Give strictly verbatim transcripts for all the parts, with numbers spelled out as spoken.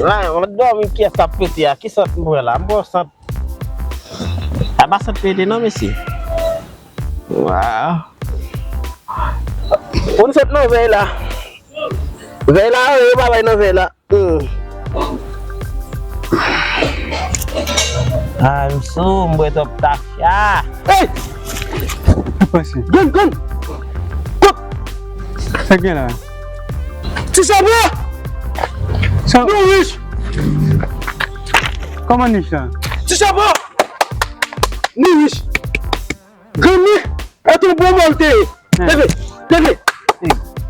La, mwen dòmi, kiyès k ap pete a? Ki sant m pran la? M pran sant. A pa sant pete non, mesye. Waw. Pou n sot nan vèy la. Vèy la, yo pa bay nan vèy la. Hmm. Ah, m sou, m bwè twòp tafya. Hey! Pase. Grann, grann! Kot? Sa gen la? Ti Chapo! Sa nou rich! Kòman nich la? Ti Chapo! Nou rich! Grann li, e tou bon mòl te ye. Leve, leve.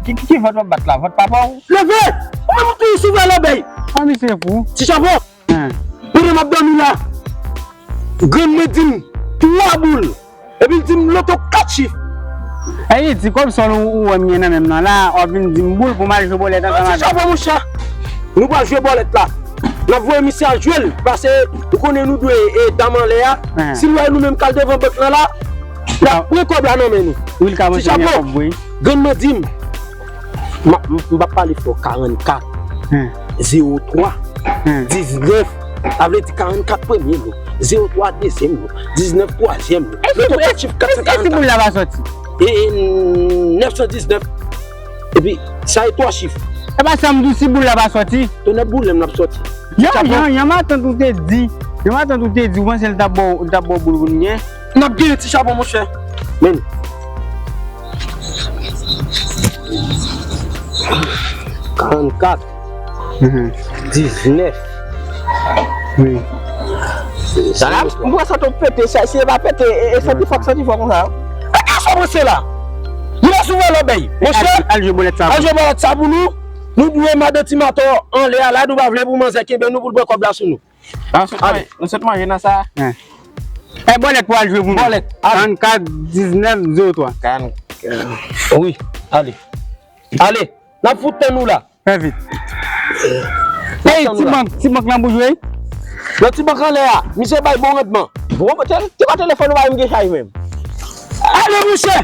Ki, ki, ki vant w ap bat la? Vant papa w? Leve! Ou menm ou toujou sou vè lòbèy. Fanmi se fou. Ti Chapo. Pandan m ap dòmi la, grann mwen di m twa boul. Epi l di m loto kat chif. Ey, ti kòb sòl ou, ou wè m gen nan men m nan la, w ap vin di m boul pou m al jwe bòlèt ansanm avè w. Ti Chapo monchè, nou pral jwe bòlèt la. N ap voye misye al jwe l, paske ou konnen nou dwe e dam anlè a. Si l wè nou menm k al devan bank lan la, l ap pran kòb la nan men nou. Wi, l ka monchè gen kòb vre. Grann mwen di m, m ap, m p ap pale fò, karannkat, zewo twa, diznèf, sa vle di karannkat premye lo, zewo twa dezyèm lo, diznèf twazyèm lo. Loto kat chif kat san karannkat. E si boul la pa sòti? E, e, nèf san diznèf. Epi, sa e twa chif. E pa sa m di w, si boul la pa sòti. Tonnè boule m l ap sòti. Yon, yon, yon matant ou te di, yon matant ou te di, ou panse l t ap ba w, l t ap ba w boul pou n gen? N ap genyen Ti Chapo, monchè. Men. Karannkat. Diznèf. Wi. Sa la, m wè santi w pete, sa, si e pa pete, e, e santi fòk, santi fòk konsa. E gason mwen se la. Li la sou vè lòbèy. Monchè, al, al jwe bòlèt sa pou nou. Nou dwe madan Ti Matò anlè a la, nou pa vle pou manzè kenbe nou pou l pran kòb la sou nou. Nou sot manje, nou sot manje nan sa. E bòlèt pou al jwe pou nou. Bòlèt, ale. Karannkat diznèf zewo twa. Karannkat. Wi, ale. Ale, n ap fout tan nou la. Fè vit. Ey, ti bank, ti bank nan bouch wi. Nan ti bank anlè a, misye bay bon randman. Bon, te, te pa telefòn ou bay m gen chay menm. Ale, monchè.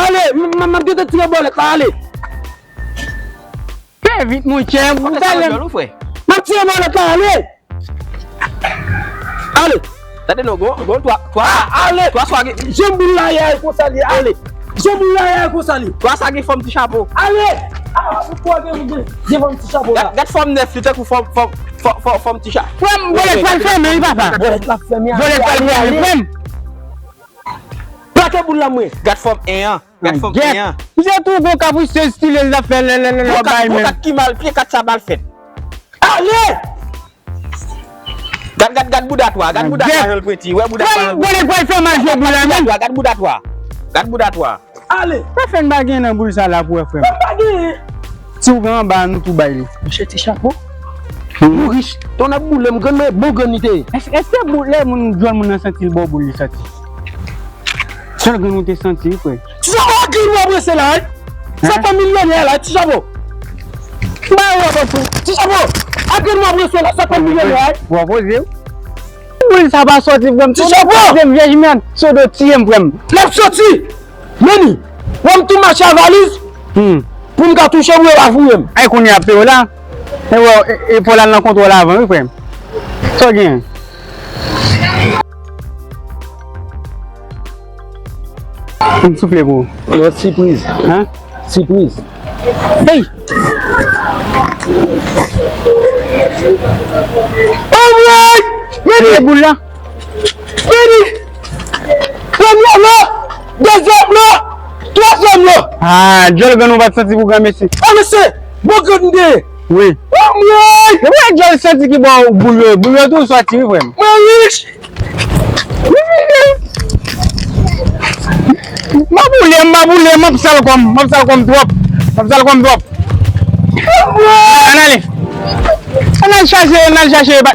Ale, m, m, m ap gentan tire bòlèt la, ale. Fè vit, monchè. Ou talè. M ap tire bòlèt la, ale. Ale. Tande non, gon, gon twa, twa, ale. Twa swa gen. Jan boul la ye a, e konsa li ye, ale. Jan boul la ye a, e konsa li ye. Twa sa gen fòm Ti Chapo. Ale. Ah, ou twa gen, gen, gen fòm Ti Chapo la. Gad, gad fòm nèf li, tankou fòm, fòm, fòm, fòm, fòm Ti Cha. Frè m, bòlèt pral fèmen wi, papa. Bòlèt la fèmen. Bòlèt pral fèmen, frè m. Plake boul la, mwen. Gad fòm en an. Gad fòm en an. Misye tou gon kaprisye stile l ap fè lè, lè, lè, lè bay men. Gon kat ki mal, pye kat sa mal fèt. Ale! Gad, gad, gad bouda twa, gad bouda twa jan l pwenti. Wè bouda twa jan l pwenti. Gade, gade, gade fè mal jwe boul la, men. Gad bouda twa. Gad bouda twa. Ale! Sa fè n pa gen nan boul sa la pou wè, frè m. Sa pa gen. Si w gen anba a, nou tou bay li. Monchè, Ti Chapo. Nou rich. Tonnè boule m, grann mwen, bon grann li te ye. Èske, èske boul, lè moun, jwenn moun nan santi l ba w boul li santi? Sèl grenn ou te santi wi, frè. Ti Chapo, a grenn w ap rese la, wi. Sèten milyonè la, Ti Chapo. Ba yo, ba yo. Ti Chapo, a grenn w ap rese la, sèten milyonè la, wi. Bon, poze w. Boul sa pa sòti, frè m. Ti Chapo! Twazyèm vyèj, mèd. Sodo tiye m, frè m. L ap sòti! Meni, wè m tou mache a valiz. Hmm. Pou m ka touche w, yo pa foure m. Ay, kounye a, P O la. E wè, e, e, fò l al nan kontwòl avan, wi, frè m. Sa w gen? M soufle pou ou. Yon sipriz. Hein? Sipriz. Hey! Anmwey! Meni! Boul la. Meni! Premye lo! Dezyèm lo! Twazyèm lo! Ah, djòl grann ou pa t santi pou granmesi. Ah, mesye! Bon grann de! Wi. Anmwey! Mwen djòl santi ki ba w boul yo. Boul yo tou sòti, wi, frè m. Mwen rich! M a boule, m a boule, m ap sal kò m, m ap sal kò m twòp, m ap sal kò m twòp. Ann ale. Ann al chache, ann al chache, ba.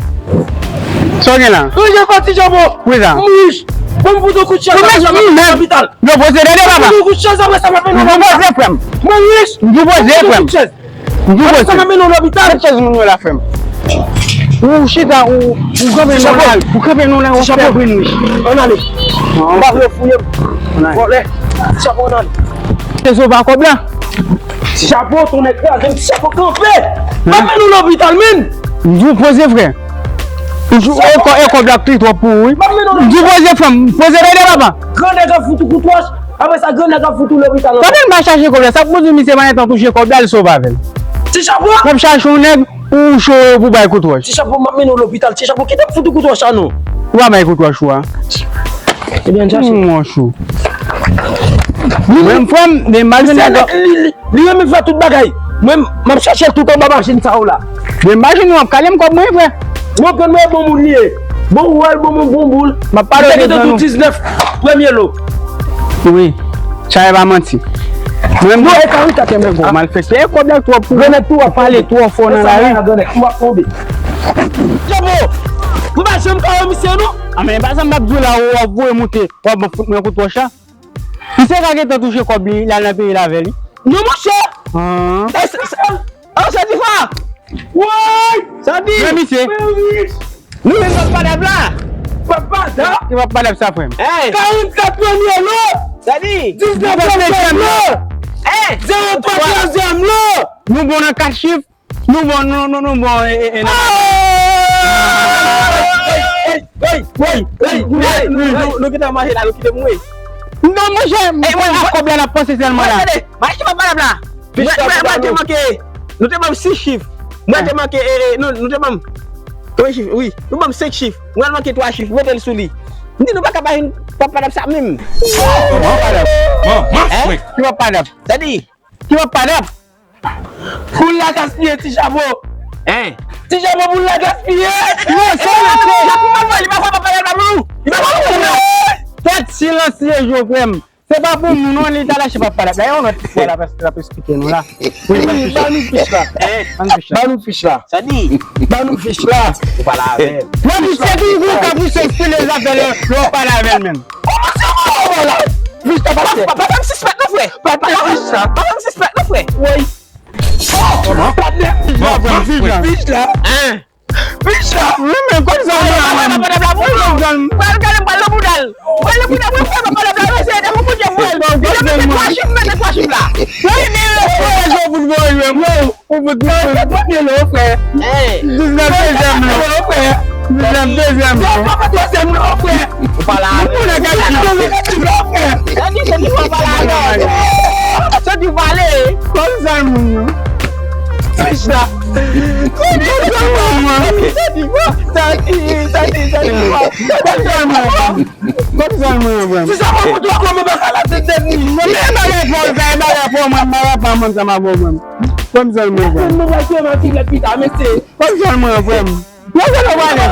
Sa w gen la? Ranje pati janbon. Wi sa. M rich. Bon, m fout yon kout chèz apre sa, m ap mennen w lopital. Yo poze tande papa. M fout yon kout chèz apre sa, m ap mennen w lopital. Yo poze frè m. Mwen rich. Yo poze frè m. M fout yon kout chèz. Ou di kote? Sa m ap mennen w lopital. Mèt chèz moun yo la, frè m. Ou chita, ou, ou kanpe nou la, ou kanpe nou la, ou fè bri nou. Ann ale. M pa vle w fouye m. Vòlè. Chapo, ann ale. Se zo pa kòb la. Chapo, tonnè kraze m, Chapo kanpe. M ap mennen w lopital, men. M di w poze, frè. M di w, e kò-, e kòb la k li twòp pou ou, wi. M di w poze, frè m. Poze, tande, papa. Grannèg ap fout ou kout wòch. Apre sa, grannèg ap fout ou lopital ankò. Kote m va chache kòb la? Sa k pou di misye pa gentan touche kòb la, l sove avè l. Ti Chapo! M ap chache yon nèg ou cho pou bay kout wòch. Ti Chapo, m ap mennen w lopital. Ti Chapo, kite m fout ou kout wòch la non. Ou pa bay kout wòch ou a. Ebyen, chache. Yon wòch ou. Mwen, frè m, de m pa jwenn nèg. Li, li, li renmen fè tout bagay. Mwen, m ap chache l tout anba machin sa yo la. De m pa jwenn, w ap kale m kòb mwen, frè. Mwen konn mwen bon moun li ye. Bon wòl, bon moun, bon boul. M ap pale de tou diznèf premye lo. Wi. Sa e pa manti. Mwen, mwen, e ka wi, tate mwen, bon. Malfektè, e kòb la twòp pou ou. Granèt tou, w ap pale twò fò nan lari. Granèt tou, w ap tonbe. Chapo! Mwen pa janm ka wè misye, non. A, men, e pa sa m t ap di w la, w ap voye moute. W ap fout mwen kout wòch la. Misye ka gentan touche kòb li, l al nan peyi l avè li. Non, monchè! Ah. Sa, sa, sa, oh, sa Diva! Woy! Sa di? Men misye. Nou menm papa dab la. Papa dab? Ki papa dab sa, frè m? Hey! Karannkat premye lo! Sa di? Diznèf dezyèm lo! Hey! Zewo twa twazyèm lo! Nou bon nan kat chif. Nou bon, nou, nou, nou bon, e, e, e, nan... Hey! Hey! Hey! Hey! Hey! Nou, nou, nou gentan manje la, nou kite m wè. Non, monchè, mwen ak kòb la n ap panse sèlman la. Tande, mwen ki pa pale la. Mwen, mwen, mwen te manke, nou te ban m sis chif. Mwen te manke, e, e, nou, nou te ban m, konbyen chif? Wi, nou ban m senk chif. Mwen al manke twa chif, mete l sou li. M di nou pa ka pa jwenn papa dab sa menm. Manman padap. Manman frenk. Ki papa dab? Sa di? Ki papa dab? Boul la gaspiye, Ti Chapo. Hein? Ti Chapo, boul la gaspiye. Non, se, se. Li pa fè, li pa fè papa dab la pou nou. Li pa fè pou nou. Tèt silansye, jo frè m. Se pa pou moun, non, li ta lache papa dab la. E yon lòt fwa la, paske l ap esplike nou la. Wi, ban nou fich la. Ban nou fich la. Ban nou fich la. Sa di? Ban nou fich la. Ou pale avè l. Nan fich la, se ki ou ka pouse file zafè lè, lè w pale avè l menm. Kòman se ou la? Fich la, pa fè. Pa, pa, pa fè m sispèk non, frè. Pa, pa, pa fè m sispèk non, frè. Wi. Oh, patnè. Fich la, frè, fich la. Fich la. Fich la. Wi, men kòb sa, mwen, mwen. Pral gade m pral nan bouda l. Pral nan bouda mwen, frè, pral nan bouda mwen, se de pou Bondye mwen. Li te mete twa chif, mete twa chif la. Wi, men, frè, yo pou voye mwen. Ou fout mwen. Premye lo, frè. Diznèf dezyèm lo, frè. Diznèf dezyèm lo. Twazyèm lo, frè. Ou pale avè l. Ou pale avè l, frè. Sa di, se di w pale avè l. Se di w pale. Kòb sa moun yo. Fich la. Kòb sa moun yo. Sa di, sa di, sa di, sa di. Kòb sa moun yo. Kòb sa moun yo, frè m. Si sa pa pou twa kòb, mwen pa ka la tèt de mi. Mwen, mwen, mwen, mwen, mwen, mwen, mwen, mwen, mwen, mwen. Kòb sa moun yo, frè m. Mwen pral fè yon ti lèt pita, mesye. Kòb sa moun yo, frè m. Mwen fè nou pale.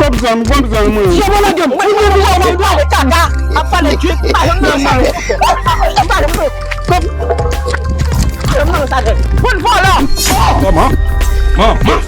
Kòb zòn, kòb zòn mwen. Jan mwen lage m. Mwen, mwen, mwen, mwen, mwen, mwen, kaka. Ap pale djit. Pa janm nan sa. Pa janm nan sa. Bon vòlò. Kòman? Kòman?